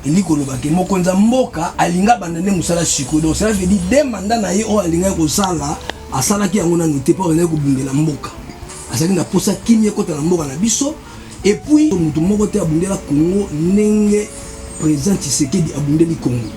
Elingi koloba ke mokonzi ya mboka alingi abanda nde mosala sikoyo. Donc cela veut dire deux mandats na ye oyo alingaki kosala asalaki yango nanu te mpo abandaki kobundela mboka. Azalaki na posa kimia ekota na mboka na biso. Et puis moto moko te abundela Congo ndenge president Tshisekedi abundeli Congo.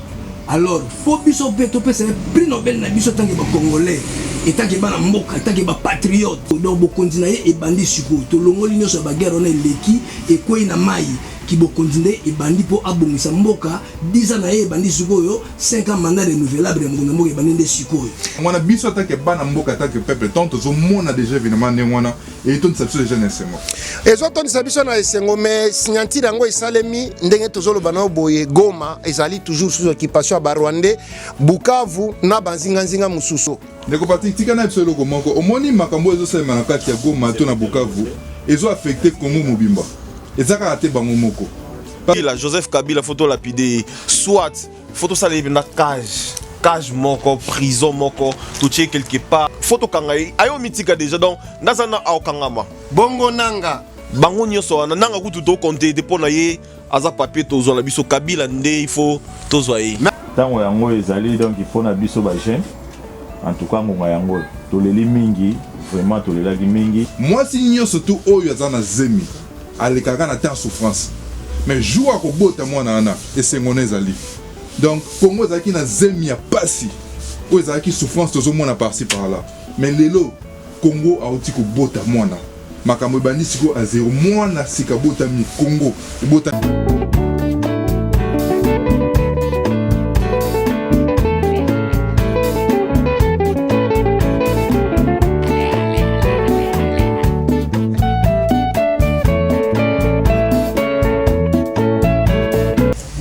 Alors mpo biso mpe topesa ye prix Nobel na biso tant que ba Congolais, etant que bana mboka, etant que ba patriotes. Donc bokonzi na ye ebandi sikoyo. Tolongoli nyonso ya ba guerre wana eleki ekweyi na mayi. Kibokonzi nde ebandi po abongisa mboka, 10 ans na ye ebandi sikoyo, 5 ans mandat renouvelable ya mokonzi ya mboka ebandi nde sikoyo. Yango wana biso en tant que bana mboka, en tant que peuple, tango tozo mona dejà evenement ndenge wana, etondisa biso dejà na esengo. Ezo tondisa biso na esengo mais signature yango esalemi ndenge tozo loba nayo boye, Goma ezali toujours sous occupation ya ba Rwandais, Bukavu na ba nzinga nzinga mosusu. Ndeko Patrick, tika nayebisa yo eloko moko, omoni makambo oyo ezosalema na kati ya Goma to na Bukavu, ezo affecter Congo mobimba, eza kaka te bango moko. Kabila, Joseph Kabila faut to lapider ye soit faut tosala ye mpenza cage cage moko prison moko totie quelque part faut tokanga ye ayo mitika déjà donc naza na aokangama bongo nanga bango nyonso wana nanga kutu tokonte te mpo na ye Aza papier tozwa na biso Kabila nde il faut tozwa ye. Tango yango ezali donc pona biso ba jeunes en tout cas ngonga yango oyo toleli mingi vraiment tolelaki mingi. Mwasi nioso tout oyo aza na zemi alekaka na temps ya souffrance mais jour akobota mwana wana esengo na ezali donc Congo ezalaki na zemi ya pasi oyo ezalaki souffrance tozomona par ci par là mais lelo Congo awuti kobota mwana makambo ebandi sikoyo a zero mwana sika botami Congo ebota.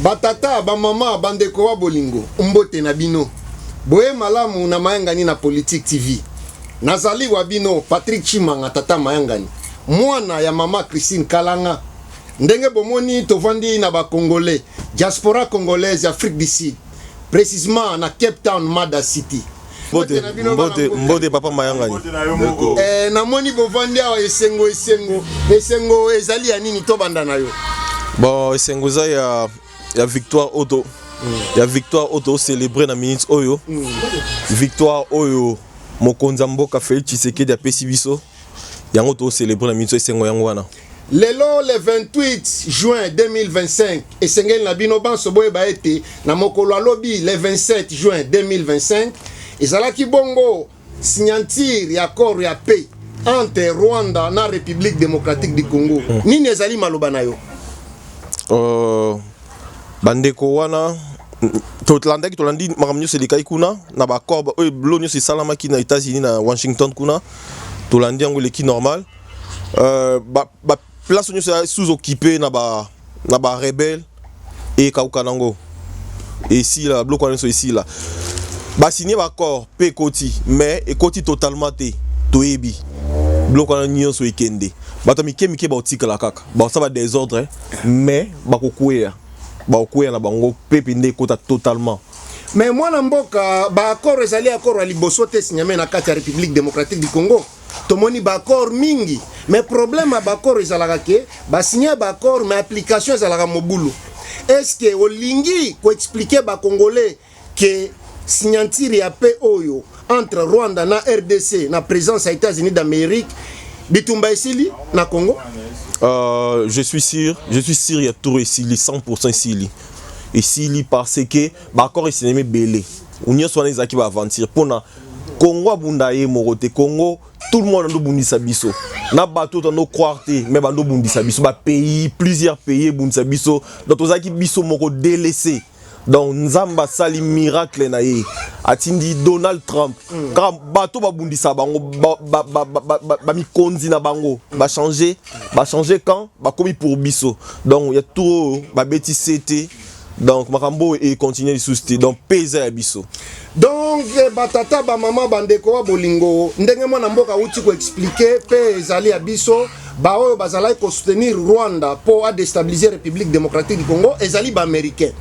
Batata, bamama, bandeko wa bolingo, mbote na bino. Boye malamu na Mayangani na Politique TV. Nazali wa bino Patrick Tshimanga tata Mayangani, mwana ya mama Christine Kalanga. Ndenge bomoni tovandi na ba Congolais, diaspora congolaise ya Afrique du Sud, precisement na Cape Town Mada City. Mbote, mbote, mbote papa Mayangani. Eh, namoni bovandi awa esengo esengo esengo ezali ya nini tobanda na yo? Bon, esengo eza ya ya victoire oyo ya victoire oyo to célébrer na minute oyo. Victoire oyo mokonzi ya mboka Félix Tshisekedi apesi biso yango to célébrer na minute esengo yango wana. Lelo le 28 juin 2025 esengeli na bino banso boyeba ete na mokolo ya lobi le 27 juin 2025 ezalaki bongo signature ya accord ya paix entre Rwanda na République démocratique du Congo. Nini ezali maloba na yo? Bandeko wana tolandaki tolandi makambo nyonso elekaki kuna na ba accord oyo bilo nyonso esalamaki na États-Unis na Washington kuna tolandi yango eleki normal. Ba place nyonso ya sous occupé na ba na ba rebelle ekauka nango esila biloko wana nyonso esila basigne ba accord mpe ekoti mais ekoti totalement te toyebi biloko wana nyonso ekende bato ya mike mike bakotikala kaka bakosala ba désordre mais bakokweya bakokweya na bango pepe nde ekota totalement. Mais mwana mboka ba accord ezali accord ya liboso te signame na kati ya République démocratique du Congo. Tomoni ba accord mingi mais problème ya ba accord ezalaka ke ba signer ba accord mais application ezalaka mobulu. Est-ce que olingi ko expliquer ba Congolais que signature ya paix oyo entre Rwanda na RDC na présence ya États-Unis d'Amérique bitumba esili na Congo? Je suis sûr, je suis sûr ya tour esili 100% esili. Esili parce que ba accord esinemi ebele. Nyonso wana ezalaki ba aventure pona Congo abunda ye moko te. Congo tout le monde ando bundisa biso. Na bato to no croire te mais bando bundisa biso ba pays plusieurs pays bundisa biso. Donc tozalaki biso moko délaissé. Donc Nzambe asali miracle na ye atindi Donald Trump kaka bato babundisa bango ba mikonzi na bango ba changer ba changer camp bakomi pour biso. Donc ya tour oyo babeti sete donc makambo oyo e continuer lisusu te donc pe eza ya biso. Donc batata ba mama bandeko wa bolingo ndenge mwana mboka awuti ko expliquer pe ezali ya biso ba oyo bazalaki ko soutenir Rwanda po a destabiliser République démocratique du Congo ezali ba américains.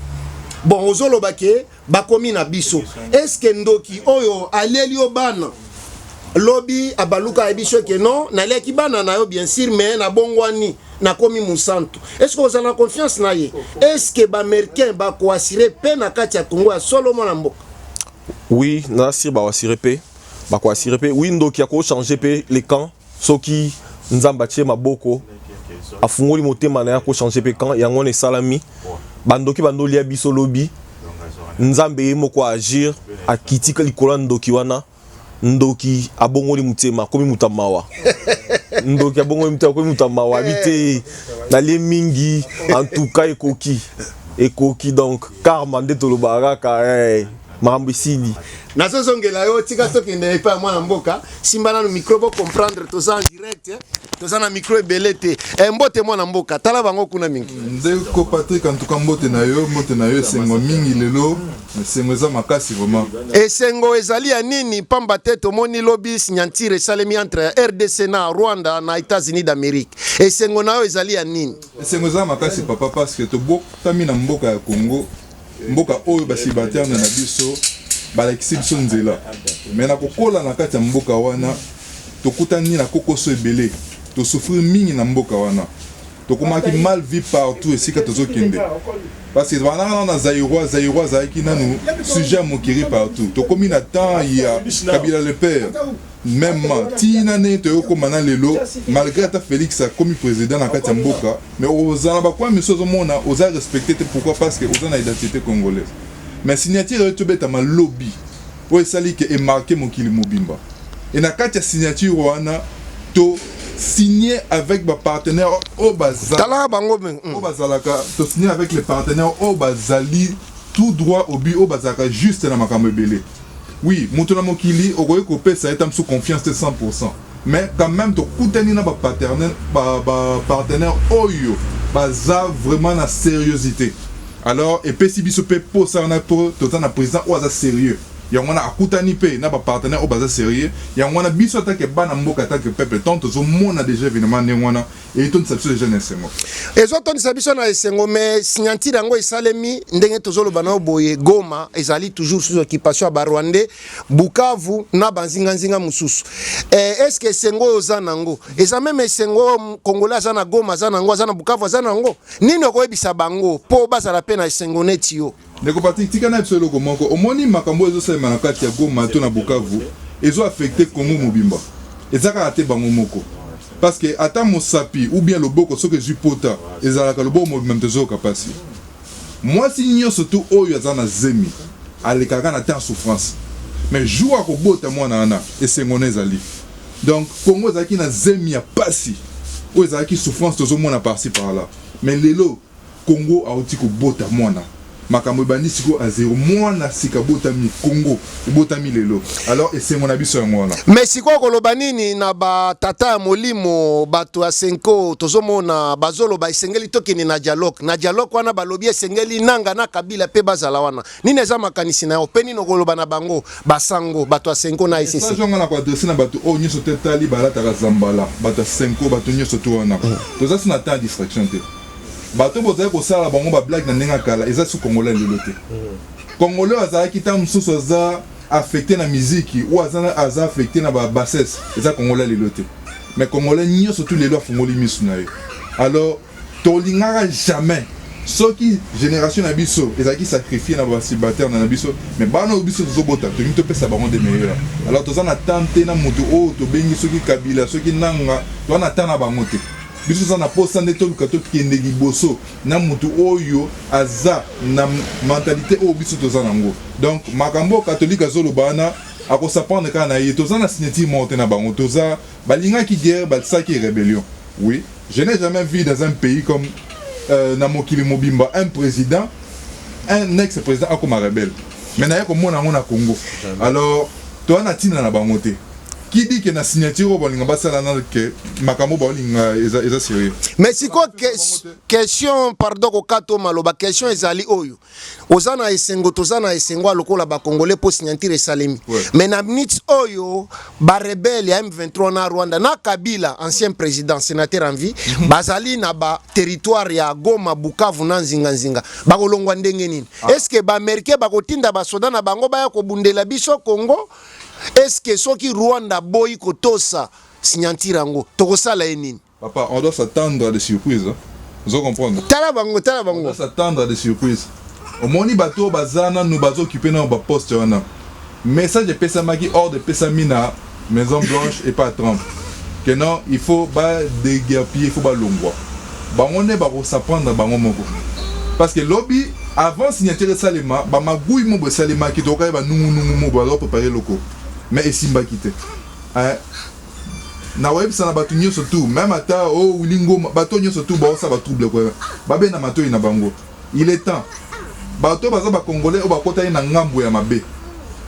Bon ozoloba ke bakomi na biso. Est-ce que ndoki oyo alieli yo bana? Lobi abaluka ayebi so ke non, naliaki bana na yo bien sûr, mais nabongwani, nakomi mosantu. Est ce que ozala na confiance na ye? Est ce que baaméricain bakoassurer mpe na kati ya Congo ya solo, mwana mboka? Oui, naza sûr bakoassurer mpe, bakoassurer mpe, oui. Ndoki akochanger mpe le camp. Soki Nzambe atie maboko, afungoli motema na ye, akochanger mpe camp. Yango wana esalami. Bandoki bandolia biso lobi, Nzambe ye moko agir, akiti likolo ya ndoki wana. Ndoki abongoli motema, akomi moto ya mawa. Ndoki abongoli motema, akomi moto ya mawa. Abi te, nalie mingi, en tout cas ekoki, ekoki. Donc karma nde tolobaka kaka, makambo esili. Nazozongela yo. Tika tokende epai ya mwana mboka. Simba nanu micro, bocomprendre, toza en direct, eh. Toza na micro ebele te. Mbote mwana mboka, tala bango kuna mingi. Ndeko Patrik, en tout cas mbote na yo, mbote na yo. Esengo mingi lelo, esengo eza makasi vraiment. Esengo ezali ya nini? Pamba te tomoni lobi signature esalemi entre RDC na Rwanda na États-Unis d'Amérique. Esengo na yo ezali ya nini? Esengo eza makasi, papa, parce que tobotami na mboka ya Congo, mboka oyo basubalterne na biso balakisi biso nzela. Mais na kokola na kati ya mboka wana, tokutani na kokoso ebele, tosouffrir mingi na mboka wana, tokomaki mal vu partout esika tozokende, parce que bandaka nano na Zaïrois. Zaïrois azalaki nanu sujet ya moquerie partout. Tokomi na temps ya Kabila le père, mêmement ntina ndenge toyokóma na lelo. Malgré ata Félix akomi président na kati ya mboka, mais oza na bacoin misusu, ozomona oza respecté te. Pourquoi? Parce que oza na identité congolaise. Mais signature oyo tobetama lobi, oyo esali ke emarquer mokili mobimba, e na kati ya signature wana, to signé avec bapartenaire oyo baza Talaka bango. Oyo bazalaka, to signé avec les partenaires oyo bazali tout droit au but, oyo bazalaka juste na makambo ebele. Oui, moto na mokili okoki kopesa ye ta mosusu confiance te 100, mais quand même tokutani na bapartenaire ba oyo baza vraiment na sérieuxité. Alors epesi biso mpe posa wana, mpo toza na président oyo aza sérieux. Yango wana akutani mpe na bapartenaire oyo baza sérieux. Yango wana biso atake bana mboka, atake peuple, tant tozomona déjà événement ndenge wana, etondisa biso déjà na esengo. Ezotondisa biso na esengo, mais signature yango esalemi ndenge tozoloba na yo boye, Goma ezali toujours sous occupation ya barwandais, Bukavu na banzinganzinga mosusu. Est ce que esengo oyo oza nango eza même esengo oyo Congolais aza na Goma aza nango, aza na Bukavu aza nango? Nini okoyebisa bango mpo bazala mpe na esengo neti yo? Ndeko Patrik, tika na biso eloko moko. Omoni makambo oyo ezosalema na kati ya Goma to na Bukavu, ezoaffecter Congo mobimba, eza kaka te bango moko, parce que ata mosapi ou bien loboko soki ezwi pota, ezalaka loboko mobimba moto ezoyoka mpasi. Mwasi nyonso tu oyo aza na zemi alekaka na temps ya souffrance, mais jour akobota mwana wana, esengo na ezali. Donc Congo ezalaki na zemi ya pasi oyo ezalaki souffrance, tozomona par-ci par-là, mais lelo Congo auti kobota mwana, makambo ebandi sikoyo à zéro. Mwana sika botami, Congo ebotami lelo. Alors esengo na biso yango wana. Mais sikoyo koloba nini na batata ya molimo, bato ya Cenco? Tozomona bazoloba esengeli tokende na dialogue. Na dialogue wana balobi esengeli Nanga na Kabila mpe bazala wana. Nini eza makanisi na yo mpe nini okoloba na bango, basango, bato ya Cenco na ECC? Message wana na koadresser na bato oyo nyonso te tali balataka zambala, bato ya Cenco, bato nyonso to wana, toza si na temps ya distraction te. Bato bozali kosala bango bablague na ndenge ya kala, eza su Congolais lelo te. Congolais oyo azalaki ntango mosusu aza affecté na miziki oyo aza affecté na babassesse, eza Congolais lelo te. Mais Congolais nyonso tu lelo afungoli misu na ye. Alors tolingaka jamais soki génération na biso ezalaki sacrifié na basubalterne na biso, mais bana oyo biso tozobota, tolingi topesa bango de meilleur. Alors toza na temps te na moto oyo tobengi soki Kabila, soki Nanga, toza na temps na bango te. Biso toza na posa nde toluka tokende liboso na motu oyo aza na mentalité oyo biso toza nango. Donc makambo oyo catholique azoloba wana, akos'en prendre kaka na ye. Toza na signature moko te na bango. Toza balingaki guerre, basalaki rébellion. Oui, je n'ai jamais vu dans un pays comme na mokili mobimba un président, un ex président akoma rebelle, mais naye komona yango na Congo. Alors toza na ntina na bango te. Qui dit que na signature oyo balinga basala na ke makambo baolinga eza sérieux? Mais sikoyo question, pardon kokata maloba, question ezali oyo: oza na esengo, toza na esengo ya lokola bacongolais mpo signature esalemi, mais na minute oyo barebele ya M23 na Rwanda na Kabila, ancien président, sénateur en vie, bazali na baterritoire ya Goma, Bukavu na nzinganzinga, bakolongwa ndenge nini? Est ce que baaméricain bakotinda basoda na bango baya kobundela biso Congo? Est-ce que soki Rwanda aboyi kotosa signature yango, tokosala ye nini? Papa, on doit s'attendre à des surprises, hein. Ozo comprendre? Tala bango, tala On bango. doit s'attendre à des surprises. Omoni bato oyo baza nanu bazo occuper nanu ba poste wana. Message epesamaki, ordre epesami na Maison Blanche epa ya Trump. Que non, il faut ba deguerpiller, il faut balongwa. Bango nde bako s'apprendre bango moko. Parce que lobi avant signature esalema, ba magouille moko esalemaki, tokokaki ba nungu nungu moko bazo preparer eloko. Mais esimbaki te. Eh, nakoyebisa na bato nyonso tout, meme ata o oh, Willy Ngoma, bato nyonso tout baosala ba trouble kwa babenda matoyi na bango. Il est temps bato baza ba congolais oyo bakotaki na ngambo ya mabe,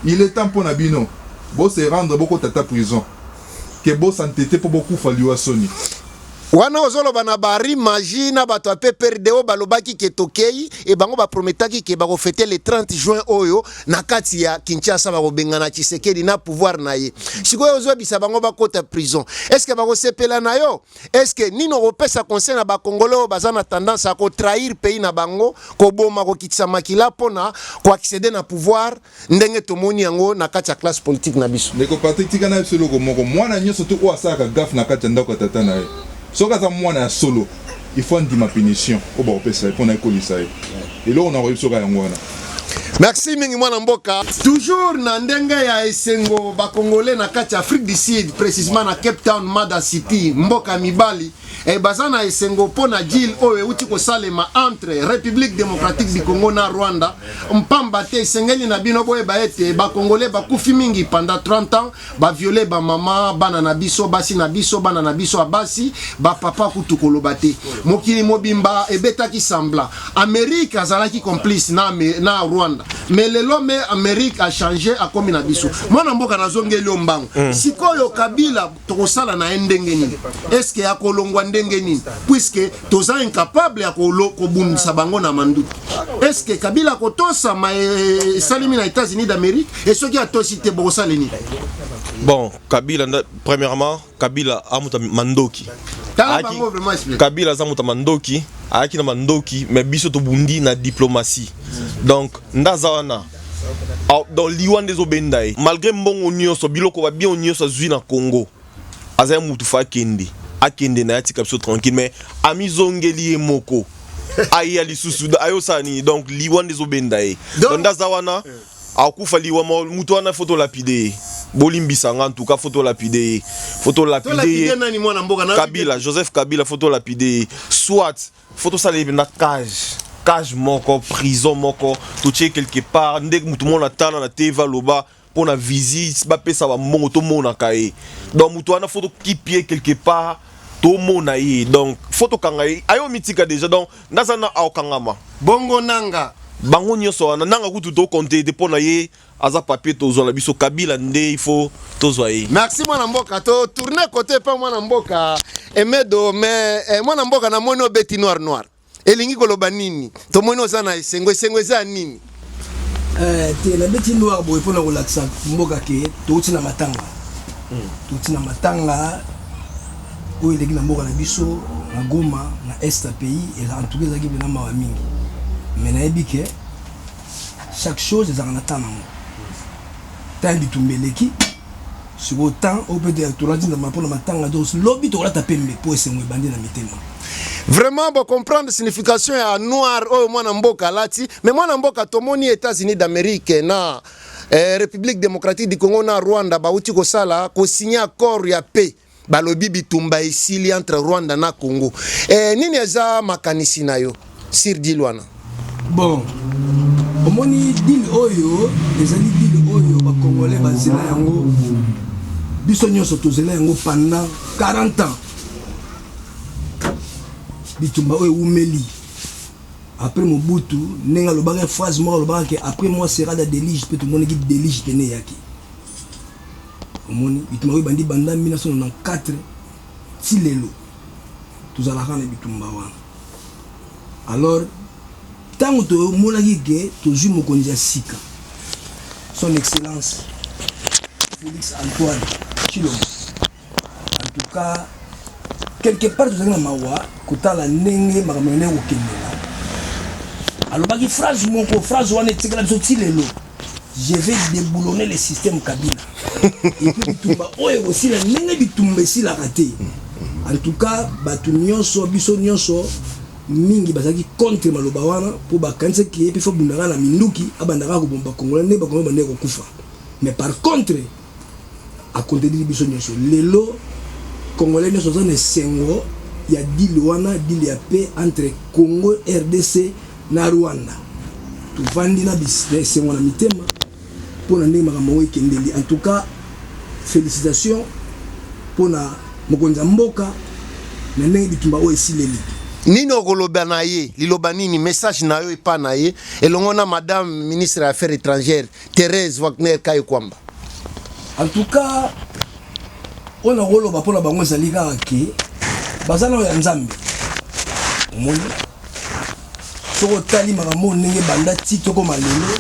il est temps mpo na bino bo se rendre, bokota ata prison ke bosantete mpo bokufa liwa soni. Wana ozoloba na ba Henri Magie na bato ya PPRD oyo balobaki ke tokei e bango baprometaki ke bakofete le 30 juin oyo na kati ya Kinshasa, bakobengana Tshisekedi na pouvoir na ye. Sikoyo ozobisa bango bakota prison, est ce que bakosepela na yo? Est ce que nini okopesa conseil na bakongole oyo baza na tendance ya kotrahir pays na bango, koboma, kokitisa makila mpona koaccéder na pouvoir, ndenge tomoni yango na kati ya classe politique na biso? Ndeko Patrick, tika na biso eloko moko. Mwana nyonso to oyo asalaka gaffe na kati ya ndako ya tata na ye, soki aza mwana ya solo, il faut andima punition oyo bakopesa ye mpona ekolisa ye. Eloko na koyebi soki yango wana. Merci mingi mwana mboka. Toujours na ndenge ya esengo, bakongole na kati ya Afrique du Sud, précisément na Cape Town, Mada City, mboka mibali e, baza na esengo mpo na deal oyo euti kosalema entre République démocratique du Congo na Rwanda. Mpamba te esengeli na bino boyeba ete bakongole bakufi mingi pendant 30 ans, baviole bamama, bana na biso basi na biso, bana na biso ya basi, bapapa kutu koloba te. Mokili mobimba ebetaki semblant, Amérique azalaki complice na Rwanda, mais lelo me Amérique a changé, akomi na biso. Mwana mboka, nazongeli yo mbango. Sikoyo Kabila tokosala na ye ndenge nini? Est-ce akolongwa ndenge nini, puisque toza incapable ya kobundisa bango na manduki? Est-ce Kabila akotosama esalemi na États-Unis d'Amérique? E soki atosi te, bokosala nini? Bon, Kabila, premièrement, Kabila amuta mandoki. Tala bango, vraiment explique. Kabila aza moto ya mandoki, ayaki na mandoki, mais biso tobundi na diplomatie. Donc nde aza wana. Ah, donc liwa nde ezobenda ye. Malgré mbongo nyonso, biloko, babien nyonso azwi na Congo, aza ya mutu, fa akende, akende na ye, atika biso tranquille. Mais amizongeli ye moko, aya lisusu, ayosala nini? Donc liwa nde ezobenda ye. Donc nde aza wana, akufa liwa. Mutu wana, faut tolapider ye. Bolimbisa nga, en tout cas faut tolapider ye, faut tolapider ye. Tolapider nani, mwana mboka na? Kabila, Joseph Kabila, faut tolapider ye. Soit faut tosala ye mpenza cage moko, prison moko, totie quelque part, nde mutu moko na tala na TV aloba mpo na visite bapesa bambongo, tomonaka ye. Donc mutu wana, faut tokipi ye quelque part, tomona ye. Donc faut tokanga ye, ayo mitika déjà. Donc ndaza na aokangama. Bongo Nanga? Bango nyonso wana, Nanga kutu tokonte te mpo na ye, aza papier. Tozwa na biso Kabila nde il faut tozwa ye. Merci mwana mboka. To tourne côté pa mwana mboka Emedo. Mais eh, mwana mboka, namoni obeti noir noir, elingi koloba nini? Tomoni oza na esengo, esengo eza ya nini? Te, nabeti noir boye mpona kolakisa mboka ke touti na matanga, touti na matanga oyo eleki na mboka na biso, na Goma, na est ya pays. En tout cas ezalaki mpena mawa mingi, mais nayebi ke chaque chose ezalaka na temps nango. Temps ya bitumba eleki, sikoyo temps oyo mpe tolati ndama mpona matanga. Donc lobi tokolata pembe mpo esengo ebandi na mitema. Vraiment, bocomprendre signification ya noir oyo mwana mboka alati. Mais mwana mboka, tomoni États-Unis d'Amérique na République démocratique du Congo na Rwanda bauti kosala, kosigne accord ya paix. Balobi bitumba esili entre Rwanda na Congo. Nini eza makanisi na yo sur deal wana? Bon, omoni, deal oyo ezali deal oyo bacongolais bazela yango. Biso nyonso tozela yango pendant 40 ans. Bitumba oyo ewumeli après Mobutu, ndenge alobaka phrase moko, alobaka ke "après moi sera la déluge", mpe tomonaki déluge pene eyaki. Omoni, bitumba oyo ebandi banda 1994 ti lelo, tozalaka na bitumba wana. Alors ntango tomonaki ke tozwi mokonzi ya sika, Son Excellence Félix Antoine Tshilombo, en tout cas quelque part tozalaki na mawa kotala ndenge makambo na ndenge kokendela. Alobaki phrase moko, phrase wana etikala biso ti lelo. Je vais déboulonner le système Kabila. Et puis bitumba oyo ekosila ndenge bitumba esilaka te. En tout cas, bato nyonso, biso nyonso mingi bazalaki contre maloba wana mpo bakanisaki ye mpe fo abundaka na minduki, abandaka kobomba Congolais ndenge bakongolais bandeki kokufa. Mais par contre, acontredire biso nyonso. Lelo Congolais nyonso aza na esengo ya deal wana, deal ya paix entre Congo RDC na Rwanda. Tovandi na esengo na mitema mpo na ndenge makambo yango ekendeli. En tout cas, félicitations mpo na mokonzi ya mboka na ndenge bitumba oyo esileli. Nini okoloba na ye? Liloba nini, message na yo epa na ye elongo na madame ministre ya Affaires étrangères Thérèse Wagner Kayikwamba? En tout cas, oyo nakoloba mpona bango ezali kaka ke baza nao ya Nzambe. Omoni, soki otali makambo oyo ndenge banda ti tokoma lelo,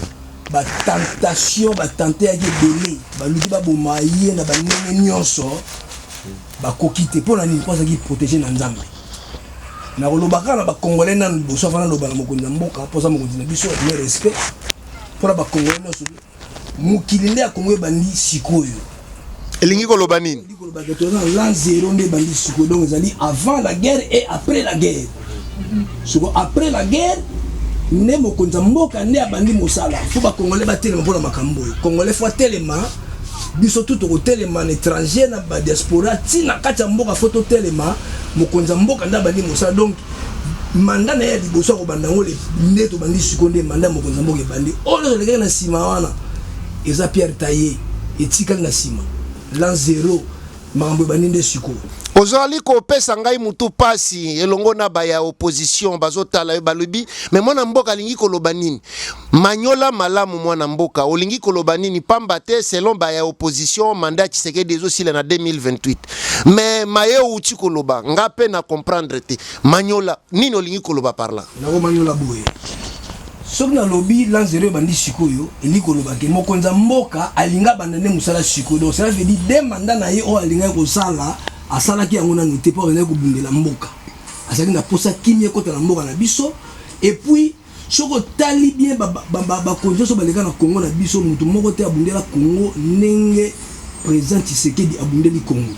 batentation batente yaki ebele, baluki baboma ye na bandenge nyonso, bakoki te. Mpo na nini? Mpo azalaki protégé na Nzambe. Nakoloba kaka na Bacongolais nanu liboso avant naloba na mokonzi ya mboka, mpo aza mokonzi na biso, mais respect mpona Bacongolais nyonso. Mokili nde ya Kongo ebandi sikoyo. Elingi koloba nini? Elingi koloba ke toza na l'an zéro nde ebandi sikoyo. Donc ezali avant la guerre et après la guerre. Siko après la guerre nde mokonzi ya mboka nde abandi mosala. Fo Bacongolais batelema mpona makambo oyo. Congolais fo atelema, biso tu tokotelema na étranger, na badiaspora, ntina kati ya mboka, fo totelema. Mokonzi ya mboka nde abandi mosala. Donc mandat na ye ya liboso akobanda yango nde tobandi sikoyo, nde mandat ya mokonzi ya mboka ebandi. Oyo nyonso elekaki na nsima wana eza pierre taillé, etikali na nsima. L'an zéro, makambo ebandi nde sikoyo. Ozali kopesa ngai mutu pasi elongo na baya opposition bazotala yo, balobi: "Me mwana mboka alingi koloba nini?" Manyola malamu, mwana mboka, olingi koloba nini? Pamba te selon baya opposition, mandat Tshisekedi ezosila na 2028. Mais maye outi koloba, nga mpe na comprendre te. Manyola, nini olingi koloba par là? Nakomanyola boye: soki nalobi l'an zéro ebandi sikoyo, elingi koloba ke mokonzi ya mboka alingi abanda nde mosala sikoyo. Donc cela veut dire deux mandats na ye oyo alingaki kosala, asalaki yango nanu te, mpo abandaki kobundela mboka, azalaki na posa kimia ekota na mboka na biso. Et puis soki otali bien, bakonzi nyonso baleka na Congo na biso, motu moko te abundela Congo ndenge président Tshisekedi abundeli Congo.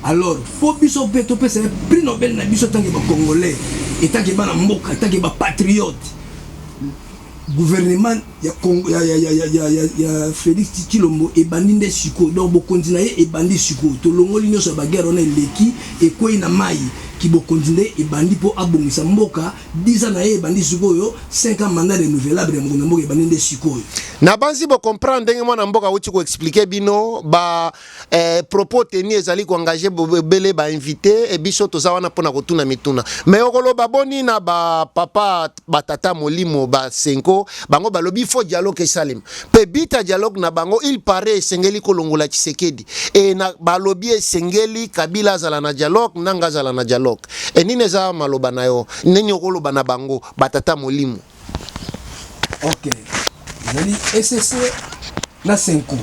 Alors mpo biso mpe topesa ye prix Nobel na biso, tant que Bacongolais, en tant que bana mboka, en tant que bapatriote, gouvernement ya, Congo, ya Félix Tshilombo ebandi nde sikoyo. Donc bokonzi na ye ebandi sikoyo. Tolongoli nyonso ya baguerre wana eleki, ekwei na mai ki bokonzi nde ebandi mpo abongisa mboka. 10 ans na ye ebandi sikoyo, 5 ans mandat renouvelable ya mokonzi ya mboka ebandi nde sikoyo. Na banzi bocomprendre ndenge mwana mboka auti koexpliquer bino ba propos teni ezali koengager ebele bainvité e biso toza wana mpona kotuna mituna. Mais okoloba boni na bapapa, batata molimo basenko? Bango balobi fo dialogue esalema, mpe bita dialogue na bango, il paraît esengeli kolongola Tshisekedi e na balobi esengeli Kabila azala na dialogue, Nanga azala na dialogue. E nini eza maloba na yo? Nini okoloba na bango, batata molimo? Ok, ezali ECC na Cenco.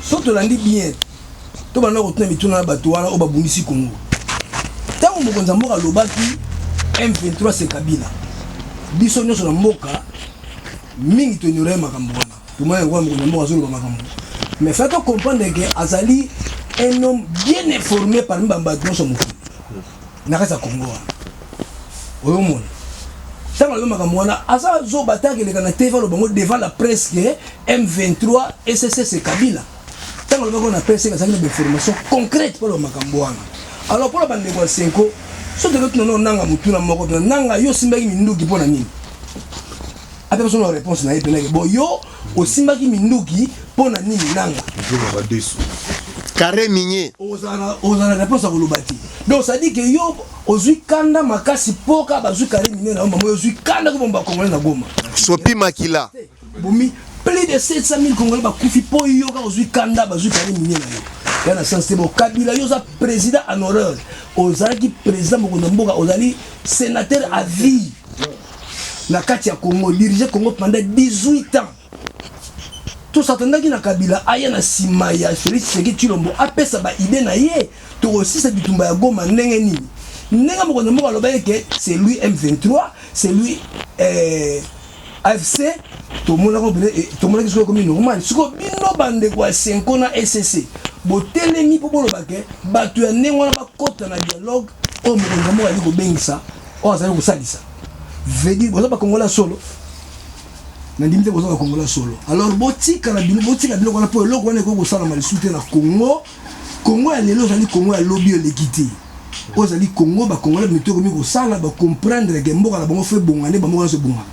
So tolandi bien, tobanda kotuna mituna na bato wana oyo babundisi Congo. Ntango mokonzi ya mboka alobaki M23 c'est Kabila, biso nyonso na mboka mingi toignorer makambo wana. Tomona yango, mokonzi ya mboka azoloba makambo, mais faut tocomprendre ke azali un homme bien informé parmi bato nyonso mokili na kati ya Congo wana. Oyomona, ntango alobi makambo wana, aza zoba te. Akeleka na TV, aloba ngo devant la presse ke M23 ECC c'est Kabila. Ntango alobaki na presse, azalaki na bainformation concrète mpo aloba makambo wana. Alors mpona bandeko ya Cenco, so toke tuna no Nanga motuna moko mpena: Nanga, yo osimbaki minduki mpo na nini? Ape biso na réponse na ye mpenake. Bon, yo osimbaki minduki mpo na nini, Nanga? Carré minier. Ozala na réponse ya koloba te. Donc ça dit que yo ozwi kanda makasi mpo kaka bazwi carré minier na yo mamo, ozwi kanda kobomba Bacongolais na Goma. Sopi makila. Bomi plus de 700 000 Congolais bakufi mpo yo kaka ozwi kanda, bazwi carré minier na yo ya na sens te. Bo Kabila, yo oza président honoraire, ozalaki président mokonzi ya mboka, ozali sénateur à vie na kati ya Congo, dirige Congo pendant 18 ans. Tosatandaki na Kabila aya na nsima ya Félix Tshisekedi Tshilombo, apesa baidées na ye, tokosisa bitumba ya Goma ndenge nini. Ndenge mokonzi mboka alobaki ke c'est lui M23, c'est lui. AFC tomonaki pene eh, tomonaki sikoyo ekomi normal. Sikoyo bino bandeko ya Cenco na ECC botelemi mpo boloba ke bato ya ndenge wana bakota na dialogue oyo mokonzi ya mboka azali kobengisa, oyo azali kosalisa. Veut dire boza ba Congolais ya solo? Nandimi te boza ba Congolais ya solo. Alors botika na bino, botika biloko wana mpo eloko wana ekoki kosalama lisusu te na Congo. Congo ya lelo ezali Congo ya lobi eleki te. Oyo ezali Congo, ba Congolais mito ekomi kosala ba comprendre que mboka na bango faut ebonga nde ba mboka nyonso ebongaka.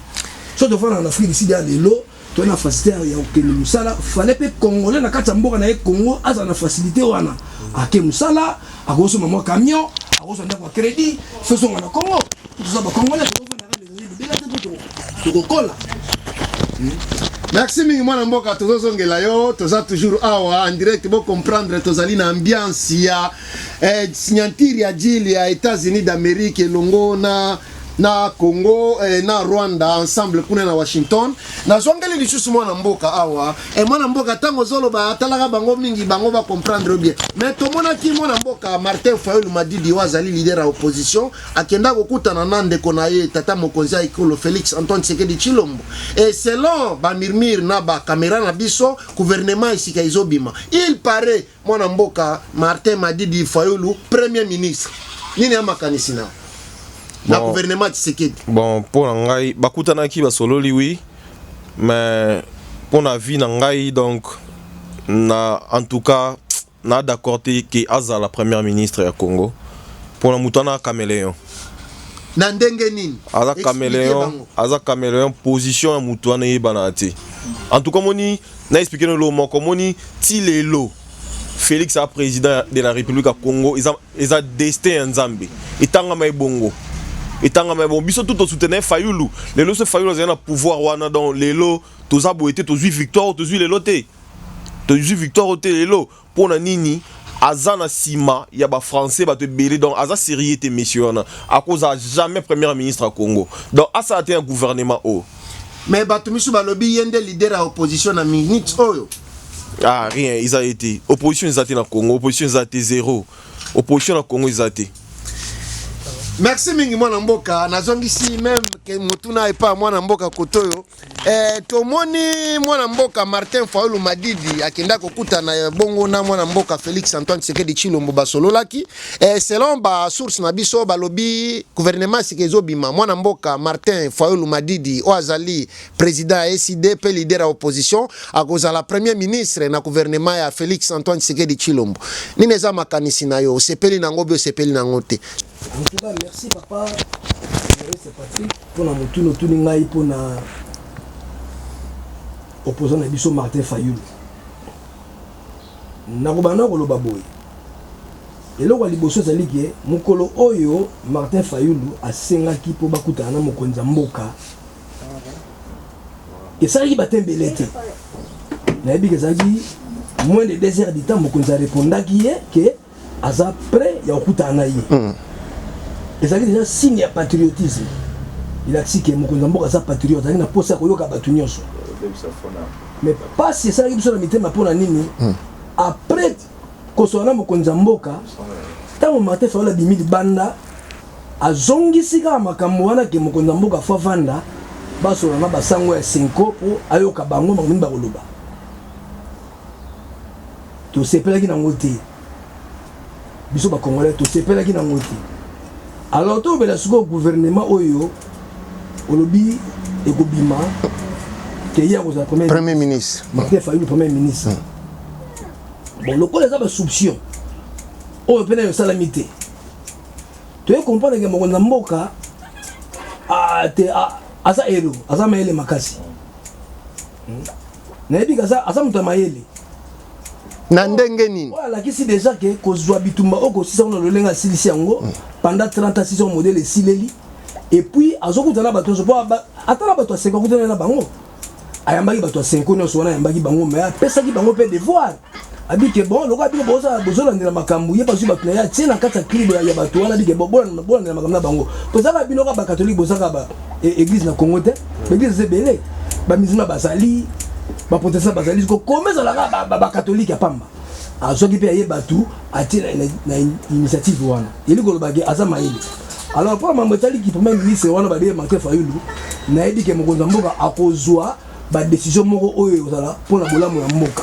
Soki tofandaka na Afrique du Sud ya lelo, toza na facilité ya kokende mosala, fallait mpe Congolais na kati ya mboka na ye Congo azala na facilité wana. Ake mosala, akosomba mwa camion, akozwa ndako ya crédit, faut ezonga na Congo. Toza ba Congolais, tokofandaka libela te mpo tokokola. Merci mingi mwana mboka, tozozongela yo, toza toujours awa en direct, bo comprendre tozali na ambiance ya signature ya deal ya États-Unis d'Amérique elongo na Congo na Rwanda ensemble kuna na Washington. Nazongeli lisusu mwana mboka awa. Mwana mboka, ntango ozoloba atalaka bango mingi, bango ba comprendre bien, mais tomonaki mwana mboka Martin Fayulu Madidi oyo azali leader ya opposition akenda kokutana na ndeko na ye tata mokonzi ya ekolo Félix Antoine Tshisekedi Tshilombo, et selon bamurmure na bacaméra na biso, gouvernement esika ezobima, il paraît mwana mboka Martin Madidi Fayulu premier ministre. Nini ya makanisi na na Bon. gouvernement Tshisekedi? Bon, mpo na ngai, bakutanaki, basololi, oui, mais mpo na vie na ngai, donc na en tout cas na d'accord te ke azala premier ministre ya Congo, mpona moto wana caméléon. Na ndenge nini? Aza Expliquez caméléon. Bango. Aza caméléon, position ya moto wana eyebana te. En tout cas, moni na expliquer no eloko moko, moni ti lelo Félix aza président de la République ya Congo, eza destin ya Nzambe, etangama ebongo, etangama ebongo. Biso tu tosoutenir Fayulu. Lelo so Fayulu azali na pouvoir wana, donc lelo toza boye te, tozwi victoire, tozwi lelo te, tozwi victoire te lelo. Mpo na nini? Aza na nsima ya bafrançais, bato ebele, donc aza sérieux te. Monsieur wana akozala jamais premier ministre ya Congo, donc asala te na gouvernement oyo. Mais bato misusu balobi ye nde leader ya opposition na minute oyo. Ah, rien, eza ye te. Opposition eza te na Congo, opposition eza te, zéro opposition na Congo eza te. Merci mingi mwana mboka. Nazongisi même ke motuna epa mwana mboka koto oyo. Tomoni mwana mboka Martin Fayulu Madidi akenda kokutana bongo na mwana mboka Félix Antoine Tshisekedi Tshilombo, basololaki. Selon basource na biso, balobi gouvernement sika ezobima, mwana mboka Martin Fayulu Madidi oyo azali président ya ECD mpe leader ya opposition akozala premier ministre na gouvernement ya Félix Antoine Tshisekedi Tshilombo. Nini eza makanisi na yo? Osepeli nango bi osepeli nango te? En tout cas, merci papa Maurice Patrick mpona motuni otuni ngai mpona opposant na biso Martin Fayulu. Nakobanda koloba boye: eloko ya liboso ezali ke mokolo oyo Martin Fayulu asengaki mpo bakutana na mokonzi ya mboka, esalaki batembele te. Nayebi ke ezalaki moins de 2 heures du temps, mokonzi arépondaki ye ke aza prêt ya kokutana na ye. Ezalaki déjà signe ya patriotisme, elakisi ke mokonzi ya mboka aza patriote, azalaki na posa ya koyoka bato nyonso. Mais pasi esalaki biso na mitema mpo na nini? Après kosola na mokonzi ya mboka, ntango Martin Fayulu abimi libanda, azongisi kaka makambo wana ke mokonzi ya mboka faut avanda, basola na basango ya Cenco mpo ayoka bango makambo nini bakoloba. Tosepelaki nango te, biso bacongolais tosepelaki nango te. Alors tolobela sikoyo gouvernement oyo olobi ekobima ke ye akozala premier premier ministre. Martin Fayulu premier ministre. Bon, lokola eza basoupçon oyo mpe nayo esalami te, toye comprendre ke mokonzi ya mboka te aza héros, aza mayele makasi. Nayebi ke aza moto ya mayele. Na ndenge nini? Oyo alakisi déjà ke kozwa bitumba oyo, kosisa ngo na lolenge asilisi yango pendant 30 ans, 6 ans, modèle esileli. Et puis azokutana na bato nyonso, po ata na bato ya Cenco akutana na bango, ayambaki bato ya Cenco nyonso wana, ayambaki bango, mais apesaki bango mpe devoir abike. Bon, lokola bino bozolandela makambo, ye bazwi bato na ye, atie na kati ya club ya bato wana, abike bolandela makambo na bango. Tozalaka bino kaka bacatholique, bozaka ba église na Congo te, baéglise eza ebele, bamusulman bazali, baprotestant bazali, koma ezalaka bacatholique ya pamba. Azwaki mpe aye bato atie na initiative wana, yeli kolobaki aza mayele. Alors mpo na mambo etali ki premier ministre wana babe Martin Fayulu, nayebi ke mokonzi ya mboka akozwa badécision moko oyo ekozala mpo na bolamu ya mboka.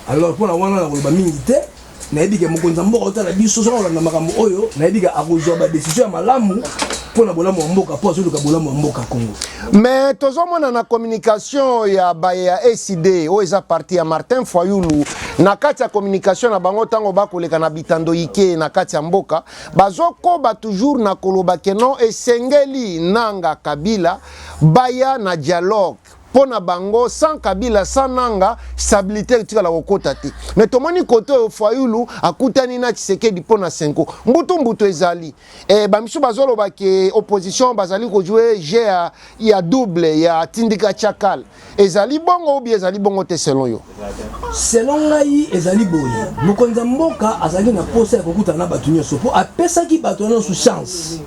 Alors mpo na wana nakoloba mingi te. Nayebi ke mokonzi ya mboka otala biso, soki akolanda makambo oyo, nayebi ke akozwa badécision ya malamu mpo na bolamu ya mboka, mpo azoluka bolamu ya mboka Congo. Mais tozomona na communication ya baye ya ECD, oyo eza parti ya Martin Fayulu, na kati ya communication na bango, ntango bakoleka na bitando ike na kati ya mboka, bazokoba toujours na koloba ke non, esengeli Nanga, Kabila baya na dialogue. Mpo na bango, sans Kabila, sans Nanga, stabilité etikala kokota te. Mais tomoni kote oyo Fayulu akutani na Tshisekedi mpo na Cenco, mbutu mbutu ezali. Bamisu bazoloba ke opposition bazali kojouer jeu ya double ya tindika chakal. Ezali bongo ou bien ezali bongo te, selon yo? Selon ngai, ezali boye: mokonzi ya mboka azalaki na posa ya kokutana na bato nyonso, mpo apesaki bato nyonso chance.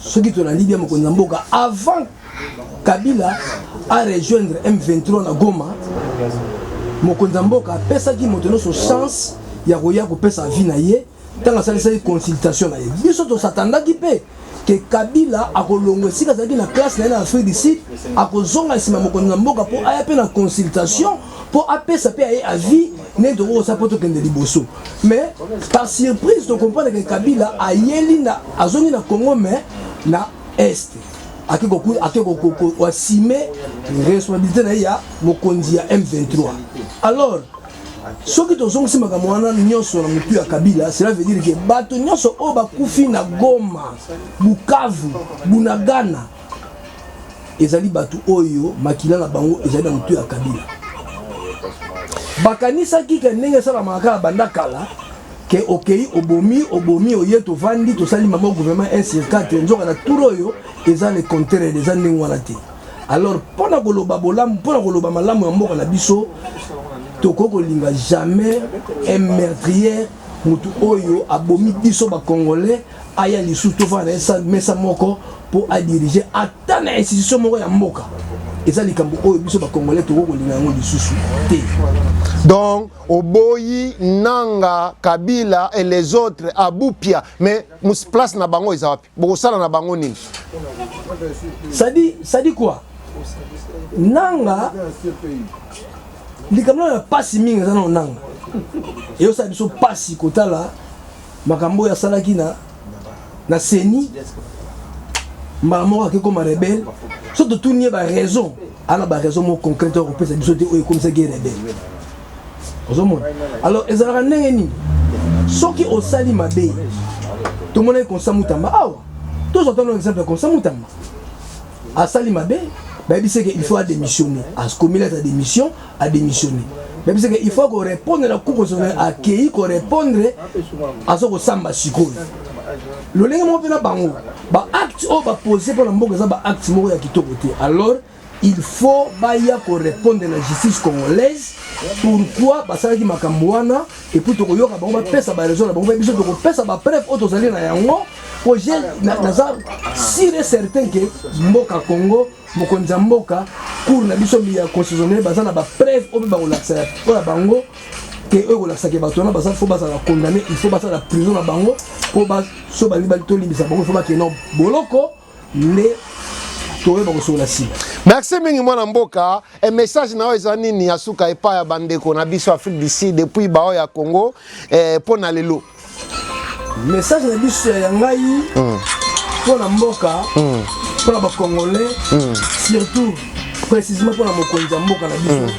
Soki tolandi bien, mokonzi ya mboka, avant Kabila a rejoindre M23 na Goma, mokonzi ya mboka apesaki moto nyonso chance ya koya kopesa avis na ye. Ntango asalisaki consultation na ye, biso tosatandaki mpe ke Kabila akolongwa esika azalaki na classe na ye na Afrique du Sud, akozonga nsima mokonzi na mboka mpo aya mpe na consultation, mpo apesa mpe aye avis ndenge tokoki kosala mpo tokende liboso. Mais par surprise, tocomprendre ke Kabila ayeli na azongi na Congo, mais na Est ake koassumer responsabilité na ye ya mokonzi ya M23. Alors soki tozongisi makambo wana nyonso na motu ya Kabila, cela veut dire ke bato nyonso oyo bakufi na Goma, Bukavu, Bunagana, ezali bato oyo makila na bango ezali na motu ya Kabila. Bakanisaki ke ndenge esalamaka kaka banda kala, ke okei, obomi, obomi, oye, tovandi, tosali mama gouvernement 1 sur 4. Nzoka na tour oyo eza le contraire, eza ndenge wana te. Alors mpona koloba bolamu, mpona koloba malamu ya mboka na biso, tokoki kolinga jamais un meurtrier, motu oyo abomi biso bacongolais, aya lisusu tofanda na ye mesa moko mpo adirige ata na institution moko ya mboka. Eza likambo oyo biso bacongolais tokoki kolinga yango lisusu te. Donc oboyi Nanga, Kabila et les autres abupia, mais place na bango eza wapi? Bokosala na bango nini? Ça dit quoi? Nanga, likambo ya pasi mingi eza nano Nanga eyosala biso pasi kotala makambo oyo asalaki na CENI. Mbala moko ake koma rebelle. So totuni ye baraison, ana baraison moko concrète oyo kopesa biso te oyo ekomisaki ye rebelle. Ozomona, alors ezalaka ndenge nini? Soki osali mabe, tomonaki Constant Mutamba awa, tozwa tano exemple ya Constant Mutamba. Asali mabe, bayebisi ke il faut adémissionner, akomi lettre ya démission, adémissionner. Bayebisi ke il faut korépondre na Cour constitutionnelle, akei korépondre, aza kosamba. Sikoyo lolenge moko mpe na bango, baacte oyo bapose mpo na mboka eza baacte moko ya kitoko te. Alors il faut baya korépondre na justice congolaise pourquoi basalaki makambo wana, et puis tokoyoka bango bapesa baraison na bango, mpe biso tokopesa bapreuve oyo tozali na yango. Po naza sûr et certain ke mboka Congo, mokonzi ya mboka, cour na biso ya constitutionnel baza na bapreuve oyo mpe bakolakisa mpo na bango ke oyo kolakisaka bato wana baza, faut bazala condamné, il faut basala prison na bango, mpo so balingi tolimbisa bango, il faut bakende boloko nde toyeba kosokola nsima. Merci mingi, mwana mboka. E message na oyo eza nini ya suka epai ya bandeko na biso Afrique du Sud depuis bao ya Congo, mpo na lelo? Message na biso ya ngai mpo na mboka, mpo na bacongolais, surtout précisément mpo na mokonzi ya mboka na biso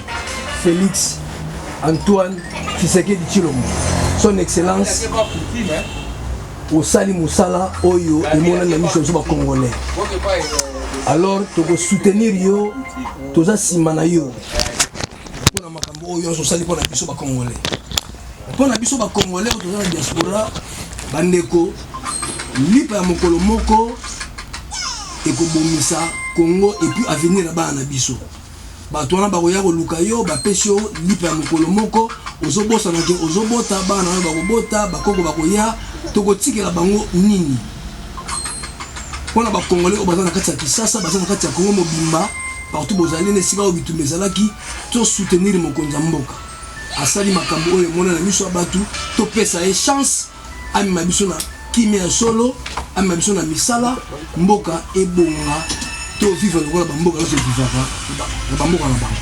Félix Antoine Tshisekedi Tshilombo, Son Excellence, osali mosala oyo emonani na miso ya biso bacongolais. Alors tokosoutenir yo, toza nsima na yo mpona makambo oyo nyonso osali mpo na biso bacongolais. Mpo na biso bacongolais oyo toza na diaspora, bandeko, lipa ya mokolo moko ekobomisa Congo et puis avenir ya bana na biso. Bato wana bakoya koluka yo, bapesi yo lipa ya mokolo moko, ozobosana ke ozobota bana oyo bakobota, bakoko bakoya, tokotikela bango nini? Mpona bacongolais oyo baza na kati ya Kisasa, baza na kati ya Congo mobimba, partout bozali, na esika oyo bitumba ezalaki, tosoutenir mokonzi ya mboka. Asali makambo oyo emona na miso ya bato, topesa ye chance amema biso na kimia ya solo. Amema biso na misala, mboka ebonga, to vivre lokola bamboka nyonso evivaka na bamboka na bango.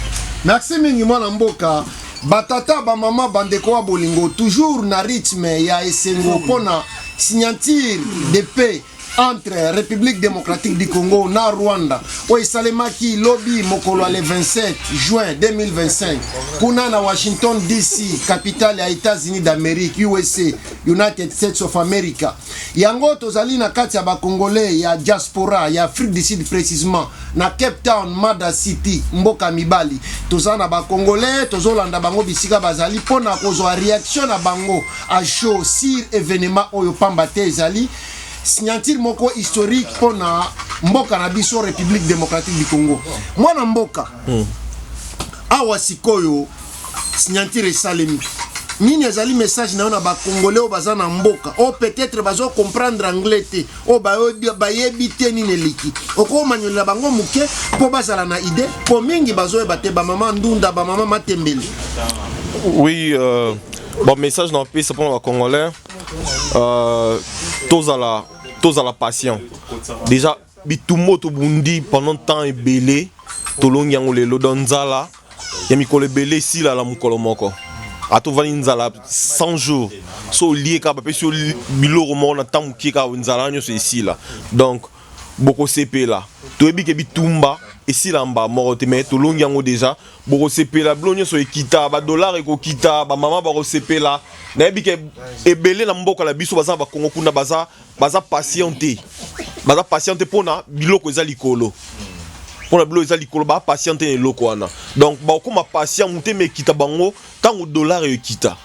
Merci mingi mwana mboka. Batata, bamama, bandeko ya bolingo, toujours na rythme ya esengo mpona signature de paix entre République démocratique du Congo na Rwanda oyo esalemaki lobi mokolo ya le 27 juin 2025 kuna na Washington DC, capitale ya États-Unis d'Amérique, USA, United States of America. Yango tozali na kati ya bacongolais ya diaspora ya Afrique du Sud, précisément na Cape Town, Mada City, mboka mibali. Toza na bacongolais, tozolanda bango bisika bazali mpona kozwa réaction na bango à chaud sur événement oyo, pamba te ezali signature moko historique mpona mboka na biso République démocratique du Congo. Mwana mboka, awa sikoyo signature esalemi, nini ezali message na yo na bacongolais oyo baza na mboka, oyo peut-être bazocomprendre anglais te, oyo bayebi te nini eliki? Okomanyolela bango moke mpo bazala na idée, mpo mingi bazoyeba te, bamama ndunda, bamama matembele. Oui, bon, message na opesa mpona bacongolais, tozala patient. Déjà bitumba oyo tobundi pendant temps ebele, tolongi yango lelo. Donc nzala ya mikolo ebele esilala mokolo moko. Ata ovandi nzala 100 jours, so olie kaka, bapesi yo biloko moko na ntango mokie kaka, nzala nyonso esila. Donc bokosepela. Toyebi ke bitumba esila mbala moko te, mais tolongi yango déjà. Bokosepela, bilo nyonso ekita, badollar ekokita, bamama bakosepela. Nayebi ke ebele na mboka na biso baza na bakongo kuna, baza patient te, baza patient te mpona biloko eza likolo, mpona biloko eza likolo, baa patient te na eloko wana. Donc bakokóma patient, motema ekita bango ntango dollar ekita,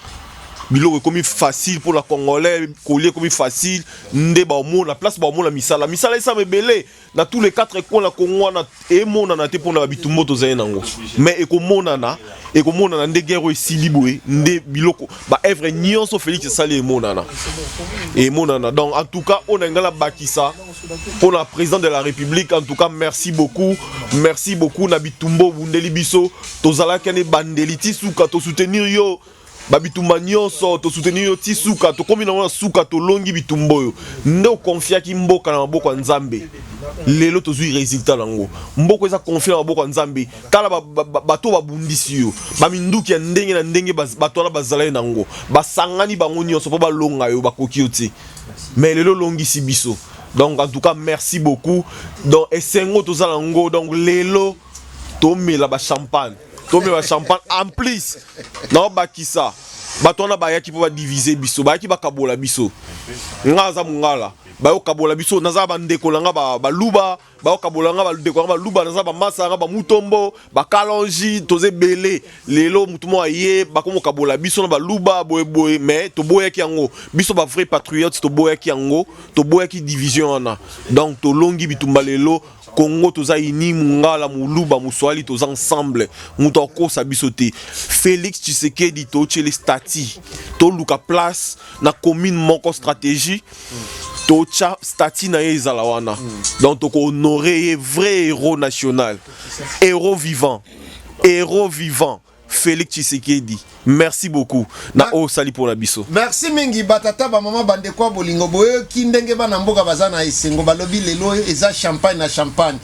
biloko ekomi facile mpona congolais, kolia ekomi facile, nde baomona place, baomona misala. Misala esama ebele na tous les quatre coins na Kongo wana emonana te mpona babitumba tozali nango, mais ekomonana, ekomonana nde guerre oyo esili boye, nde biloko baœuvre nyonso Félix esali emonana, emonana. Donc en tout cas, oyo na ngai nabakisa mpona président de la République, en tout cas merci beaucoup, merci beaucoup na bitumba obundeli biso. Tozalaki ane bandeli ti suka, tosoutenir yo babitumba nyonso, tosoutenir yo ti suka. Tokomi nango na suka, tolongi bitumba oyo. Nde okonfiaki mboka na maboko ya Nzambe, lelo tozwi résultat nango. Mboka eza confié na maboko ya Nzambe. Tala bato babundisi yo, baminduki ya ndenge na ndenge, bato wana bazalaki nango, basangani bango nyonso mpo balonga yo, bakoki yo te, mais lelo olongisi biso. Donc en tout cas merci beaucoup. Donc esengo toza nango, donc lelo tomela bachampagne, tomela bachampagne. En plus naobakisa, bato wana bayaki mpo badivise biso, bayaki bakabola biso. Nga aza mongala, bayokabola biso. Naza bandeko na nga baluba, bayokabola nga bandeko na nga baluba. Naza bamasa nga bamutombo, bakalongi, toza ebele. Lelo motu moko aye, bakomokabola biso na baluba boyeboye, mais toboyaki yango. Biso bavrai patriote toboyaki yango, toboyaki division wana. Donc tolongi bitumba lelo. Congo toza uni, mongala, moluba, moswahili, toza ensemble. Moto akosa biso te. Félix Tshisekedi, totieli statue, toluka place na commune moko stratégie, totya statue na ye ezala wana. Donc tokohonore ye, vrai héros national, héros vivant, héros vivant Félix Tshisekedi. Merci beaucoup na oyo osali mpona biso. Merci mingi batata, bamama, bandeko ya bolingo. Boyoki ndenge bana mboka baza na esengo, balobi lelo eza champagne na champagne.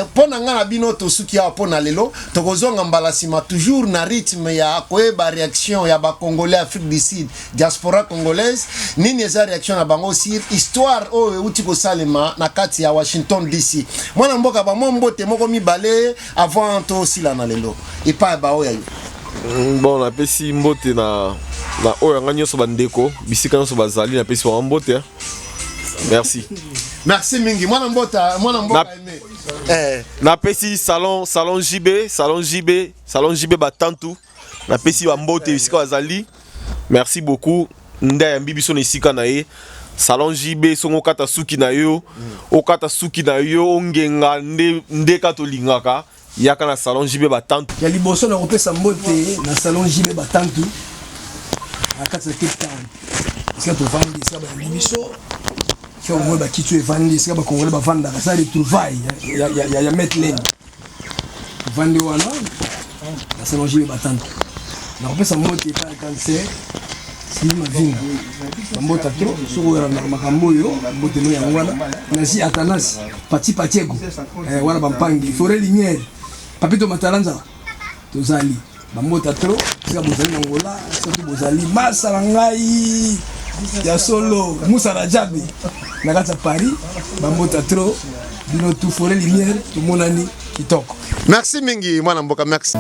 Mpo na ngai na bino, tosuki awa mpo na lelo. Tokozonga mbala nsima, toujours na rythme ya koyeba réaction ya bacongolais Afrique du Sud, diaspora congolaise, nini eza réaction na bango sur histoire oyo euti kosalema na kati ya Washington DC. Mwana mboka, bamwa mbote moko mibale avant tosila na lelo epai ya baoyo ya yo. Bon, napesi mbote na oyo yanga nyonso, bandeko bisika nyonso bazali, napesi bango mbote, hein. Merci. Merci mingi mwana mbota, mwana mboka aime. Napesi salon JB, salon JB, salon JB batantu, napesi bambote esika bazali. Merci beaucoup. Nde ayambi biso na esika na ye, salon JB. Songo okata suki na yo, okata suki na yo, ongenga nde nde ka tolingaka, yaka na salon JB batantu. Ya liboso na kopesa mbote na salon JB batantu na kati ya Cape Town, esika tovandi, esika bayambi biso, esika omoi bakiti oyo evandi, esika bakongole bavandaka, eza retrouvaille ya Maitland. Tovandi wana na salon JB batantu. Na kopesa mbote epai ya cancer. Philippe Mavinga bambota trop soki oyolandaka makambo oyo bambotelo yango wana nasi Athanase Pati Patiego eh, wana bampangi Forêt Lumière Papito Matalanza tozali bambota trop sika bozali na Angola soki bozali masa na ngai ya solo Musa Rajabi na kati ya Paris bambota trop bino tout Forêt Lumière tomonani kitoko. Merci mingi mwana mboka merci.